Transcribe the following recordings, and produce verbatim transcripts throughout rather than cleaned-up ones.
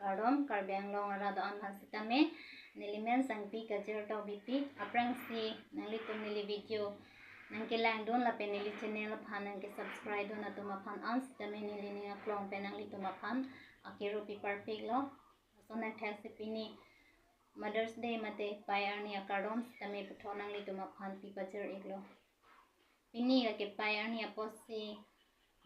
Kardom, Karbi Anglong arat do-an aphan sitame, neli men Sangpi Kajir Tokbipi. Aphrangsi nanglitum neli video nangkelangdun lapen neli channel aphan nangkesubscribe dun atum aphan an sitame neli ning aklong pen nanglitum aphan akiru piparpiklo. Lason nangthak si pini Mother's Day mate pai arni akardom sitame puthot nanglitum aphan pipajir-iklo. Pini lake pai arni apotsi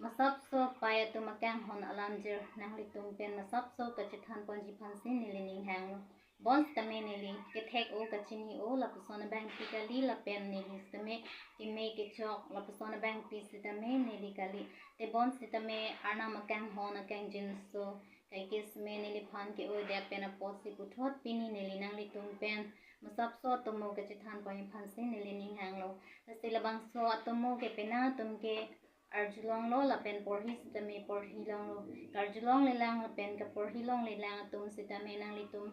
masapso pai atum akanghon alamjir nanglitum pen masapso kachethan ponji aphansi neli ning hanglo. Bonsitame neli kethek-o kachini-o lapuson abangpi kali lapen neli sitame keme kechok lapuson abangpi sitame neli kali. Tebonsitame Arnam akanghon akangjinso kaikisme neliphan ke-o det pen apotsi puthot pini neli nanglitum pen masapso atomo kachethan ponji aphansi neli ning hanglo. Lasi labangso atomo ke penang atum ke arjulonglo lapen porhi sitame porhilonglo. Karjulonglelang lapen kaporhilonglelang atum sitame nanglitum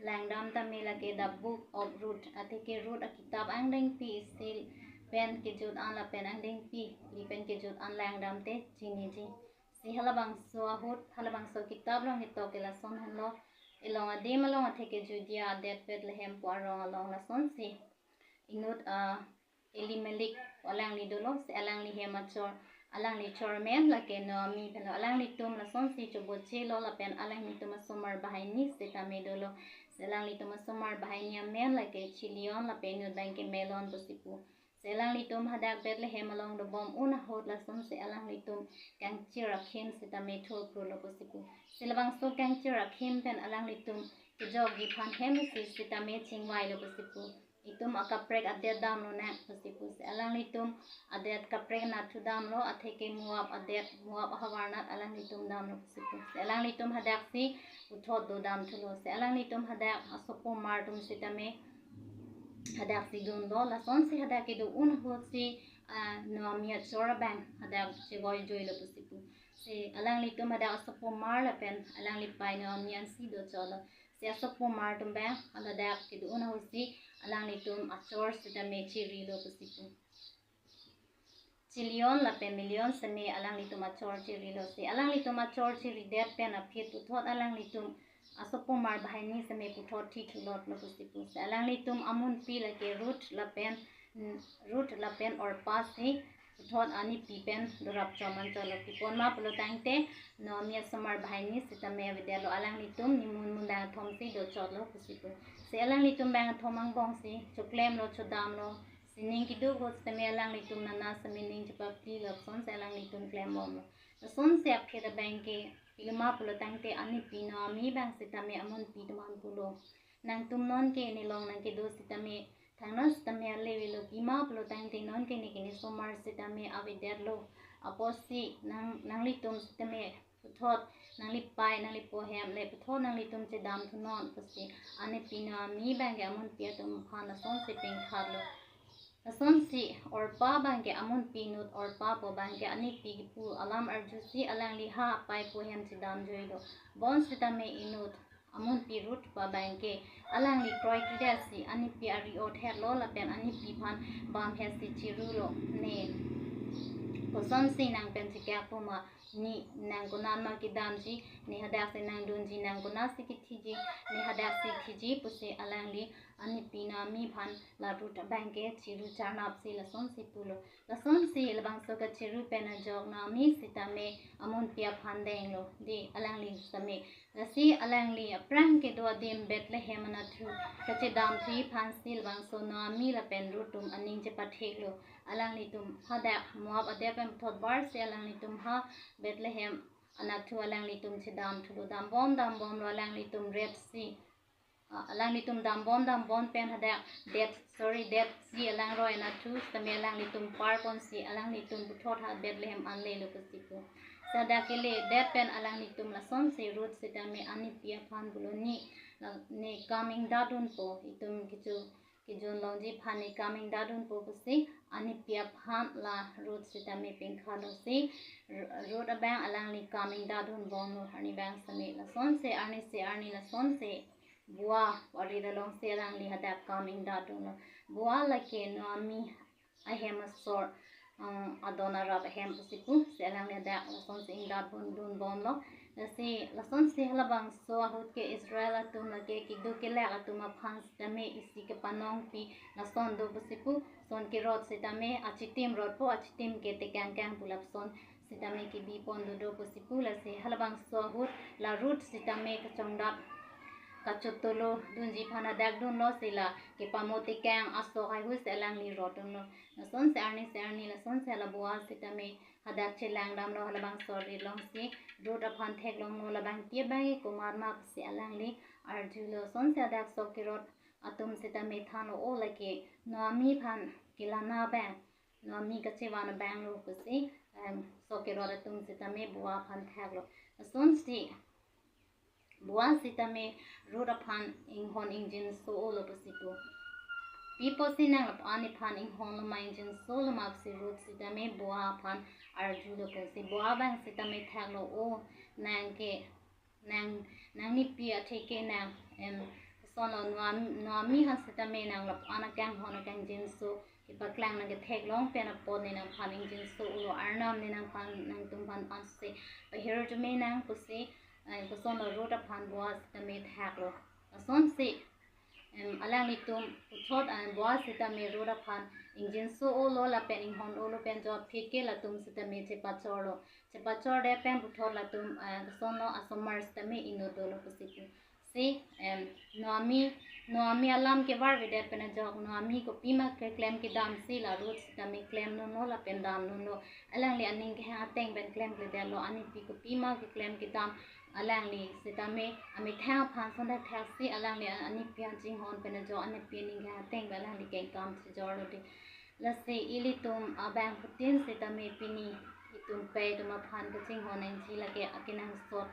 langdam tame lake The Book of Ruth, atheke Ruth akitap angdengpi isi pen kejut an lapen angdengpi phli pen kejut an langdamte chiniji. Si halabangso ahut, halabangso kitap along ketok ke lason henlo, elong adim along atheke Judea adet Bethlehem pu arong along lasonsi inut a Elimelek alangli dolo, si alangli hem achor, alangli chor men lake Naomi henlo. Alanglitum lasonsi chobochelo lapen alanglitum asomar banghini sitame dolo. Si alanglitum asomar banghini amen lake Chilion lapen inut abangke Mahlon pusi pu. Si alanglitum hadak Bethlehem along dobom un ahut lasonsi alanglitum kangchir akhim sitame thurprolo pusi pu. Si labangso kangchir akhim pen alanglitum kejokji aphan hem isi sitame chingvailo pusi pu. Itum akaprek adet damlonang pusi pu. Si alanglitum adet kaprek anatthu damlo, atheke Moab adet, Moab ahavar anat alanglitum damlo pusi pu. Si alanglitum hadaksi puthot dodamthulo. Si alanglitum hadak asopomar atum sitame hadaksi dunlo. Lasonsi hadak kedo un ahutsi, ah, Naomi achor abang hadak chegoijoilo pusi pu. Si alanglitum hadak asopomar lapen alangli pai Naomi ansi dochotlo. Si asopomar atum abang haladak kedo un ahutsi alanglitum achor sitame chirilo pusi pu. Chilion lapen Mahlon sitame alanglitum achor chirilo. Si alanglitum achor chiridet pen aphi puthot alanglitum asopomar banghini sitame puthot thithulotlo pusi pu. Si alanglitum amunpi lake Ruth lapen, mm, Ruth lapen Orpa si puthot anipi pen dorap chomanchotlo. Kopi apotma pulo tangte Naomi asomar banghini sitame avedetlo, alanglitum nimun mun bangkethom si dochotlo pusi pu. Si alanglitum bangkethom angbongsi choklemlo chodamlo. Si ning keduk ahut sitame alanglitum nana sitame ning chepaplilo, lasonsi alanglitum klembomlo. Lasonsi aphi abangke piloma pulo tangte anipi Naomi abang sitame amunpi atum aphan pulo, nangtum nonke nelong nangkedo sitame thangno sitame ale avelo, pima pulo tangte nonke neke nesomar sitame avedetlo. Apotsi nang, nanglitum sitame puthot nanglipai nanglipo hem le puthot nanglitum chedamthunon pusi anipi Naomi abangke amunpi atum aphan lasonsi pingkhatlo. Lasonsi Orpa abangke amunpi inut Orpa pu abangke anipi kipu alam arjusi alangli ha paipo hem chedamjoilo. Bonsitame inut amunpi Ruth pu abangke alangli kroikredetsi anipi ari-o hetlo lapen anipi aphan bamhetsi chirulo, ne kosonsi nang pen chekak puma, ne nang konatma kedamji, ne hadaksi nangdunji, nang konatsi kethiji, ne hadaksi thiji pusi alangli anipi Naomi aphan la Ruth abangke chiru charnapsi lasonsi pulo. Lasonsi labangso kachiru pen ajok Naomi sitame amunpi aphan denglo, dei alangli sitame. Lasi alangli aphrang kedo adim Bethlehem anatthu kachedamthuji aphansi labangso Naomi lapen Ruth atum aning chepatheklo. Alanglitum hadak Moab adet pen puthot barsi alanglitum ha Bethlehem anatthu alanglitum chedamthulo. Dambom dambomlo alanglitum retsi, ah, alanglitum dambom dambom pen hadak det, sorry, detsi alangroi anatthu sitame alanglitum parponsi alanglitum puthot ha Bethlehem anlelo pusi pu. Si hadak keledet pen alanglitum lasonsi Ruth sitame anipi aphan pulo, ne, la, ne kam ingdadunpo, itum kecho kejun longji aphan ne kam ingdadunpo pusi anipi aphan la Ruth sitame pingkhatlo. Si Ru-, Ruth abang alangli kam ingdadunbomlo arni abang sitame. Lasonsi arnisi arni lasonsi Boaz arit alongsi alangli hadak kam ingdadunlo. Boaz lake Naomi ahem asor, um, adon arap ahem pusi pu. Si alangli hadak lasonsi ingdadun dunbomlo. Lasi lasonsi halabangso ahut ke Israel atum lake keduk kelak atum aphan sitame isi kepanongpi lason do pusi pu. Lason kerot sitame achitim rotpo, achitim ke tekangkang pu lapuson sitame kebipon dodo pusi pu. Lasi halabangso ahut la Ruth sitame kachongdap kachotolo dunji aphan hadak dunlo, si la kepamo tekang asok haihui si alangli rotdunlo. Lasonsi arni si arni lasonsi hala Boaz sitame hadak chelangdamlo, halabangso rit alongsi Ruth aphan theklonglo, labang ke abang ke komat ma pusi alangli arjulo. Lasonsi hadak sok kerot atum sitame thanlo, o lake Naomi aphan kelana abang, Naomi kachevan abang lo pusi, em, sok kerot atum sitame Boaz aphan thaklo. Lasonsi Boaz sitame Ruth aphan inghon ingjinso-olo pusi pu. Pi apotsi nang lapu-an nephan inghonlo ma ingjinso-lo ma pusi Ruth sitame Boaz aphan arjulo pusi. Boaz abang sitame thaklo, o nang ke nang, nangnipi atheke nang, em, kosonlo Naomi, Naomi aphan sitame nang lapu-an akanghon akangjinso kepaklang nang ketheklong pen apot ne nangphan ingjinso-olo, Arnam ne nangphan, nangtumphan ansi pahirjume nang pusi, eh, kosonlo Ruth aphan Boaz sitame thaklo. Lasonsi, em, alanglitum puthot, eh, Boaz sitame Ruth aphan ingjinso-olo lapen inghon-olo pen jo aphi ke latum sitame chepachorlo. Chepachordet pen puthot latum, eh, kosonlo asomar sitame inut dolo pusi pu. Si, em, Naomi, Naomi alam kevarvedet pen ajok Naomi kopima keklem kedamsi la Ruth sitame klemdunlo lapen damdunlo. Alangli aning kehang ateng pen klemkledetlo, anipi kopima keklem kedam alangli sitame amethang aphan sondai thaksi alangli anipi achinghon pen ajok anipi aning kehang ateng pen alangli kengkam chejorlo dei. Lasi ilitum abangphutin sitame pini itum pei atum aphan kachinghon nangji lake akenangsot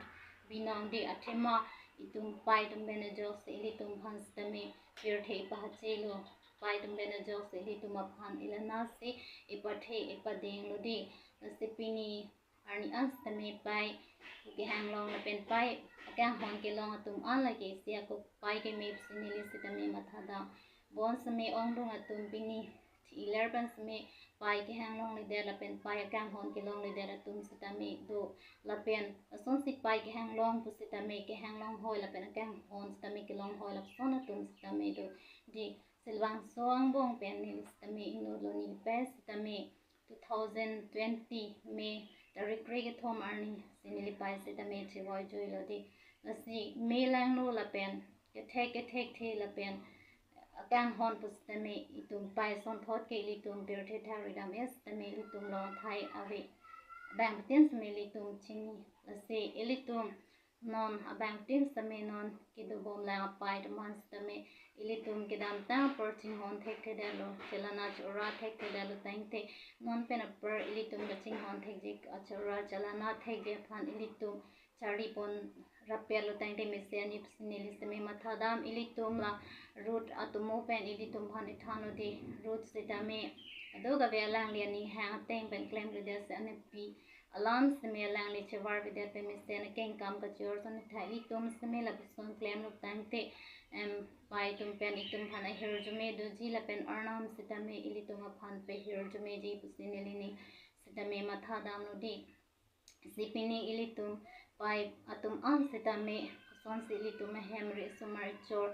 binong dei, athema itum pei atum pen ajoksi ilitum aphan sitame pirthe ipahachelo, pei atum pen ajoksi ilitum aphan ilanasi ipathe ipadenglo dei. Lasi pini arni an sitame pei kehanglong lapen pei akanghon kelong atum an lake isi ako pei keme pusi neli sitame mathadam. Bonsitame ongdung atum pini iler pen sitame pei kehanglongledet lapen pei akanghon kelongledet atum sitame do. Lapen lasonsi pei kehanglong pusitame kehanglonghoi lapen akanghon sitame kelonghoi lapuson atum sitame do dei. Si labangso angbong pen neli sitame inutlo, neli pei sitame two thousand twenty May tarik kre kethom arni si neli pei sitame chevoijuilo dei. Lasi May langno lapen kethek kethekthe lapen akanghon pusitame itum pei asonthot ke ilitum pirthe thakri dam-et sitame ilitum along athai ave. Abangphutin sitame ilitum chini. Lasi ilitum non abangphutin sitame non kedobomlang apei atum aphan sitame ilitum kedamtang apor chinghon thekthedetlo, chelana che-ora thekthedetlo tangte non pen apor ilitum kachinghon thekji, ache-ora chelana thekji aphan ilitum charlipon rapetlo tangte mesen ip si neli sitame mathadam. Ilitum la Ruth atomo pen ilitum aphan ithanlo dei. Ruth sitame kadokave alangli aning hang ateng pen klemkledet si anipi alam sitame alangli chevarvedet pen mesen akengkam kachor son thai. Ilitum sitame lapuson klemlo tangte, em, pei atum pen itum aphan ahirjume doji lapen Arnam sitame ilitum aphan pahirjumeji pusi neli ning sitame mathadamlo dei. Si pini ilitum pei atum an sitame kosonsi ilitum ahem ri asomar chor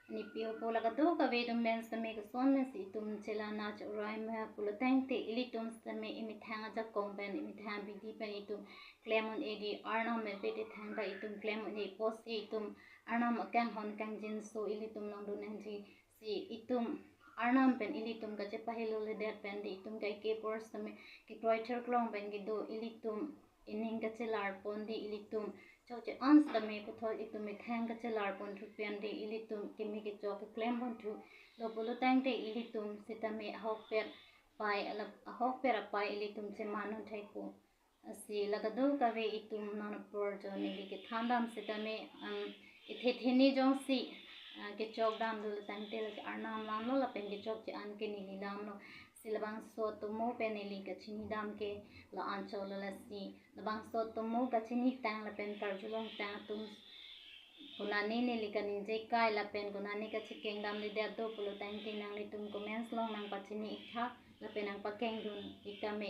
nipi opo la kadokave atum pen sitame koson pensi itum chelana che-ora me pulo tangte ilitum sitame imethang ajakong pen imethang abidi pen itum klem un-e dei, Arnam mepet ithang ta itum klem un-e apotsi itum Arnam akanghon kangjinso ilitum longdun nangji. Si itum Arnam pen ilitum kachepahelo ledet pen dei itum kaike apor sitame kekroi therklong pen kedo, ilitum ining kachelarpon dei, ilitum chokche an sitame puthot itum methang kachelarpon thu pen dei ilitum keme kechok keklempon thu. Lo pulo tangte ilitum sitame ahokpet pei alap ahokpet apei ilitum cheman un thekpo. Lasi la kadokave itum non apor jo neli kethandam sitame, um, ithe theni jongsi, uh, kechok dam dolo tangte lake Arnam alamlo lapen kechokche an ke neli alamlo. Si labangso atomo pen neli kachinidam ke la-an cholo. Lasi labangso atomo kachinitang lapen karjulongtang atum konane neli kaningje kai lapen konane kachekeng damledet do pulo tangte nanglitum comments along nangpachini iktha lapen nangpakengdun ik tame.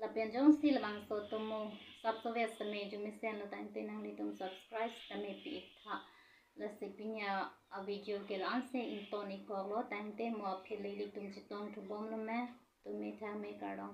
Lapen jongsi labangso atum mo sapso vet seme arjumesen lo tangte nanglitum subscribe tame pi-ik tha. Lasi pini a video ke la-ansi ington ikok lo tangte mo aphi le ilitum chetong thubom lo me. Tumi tha me, kardom.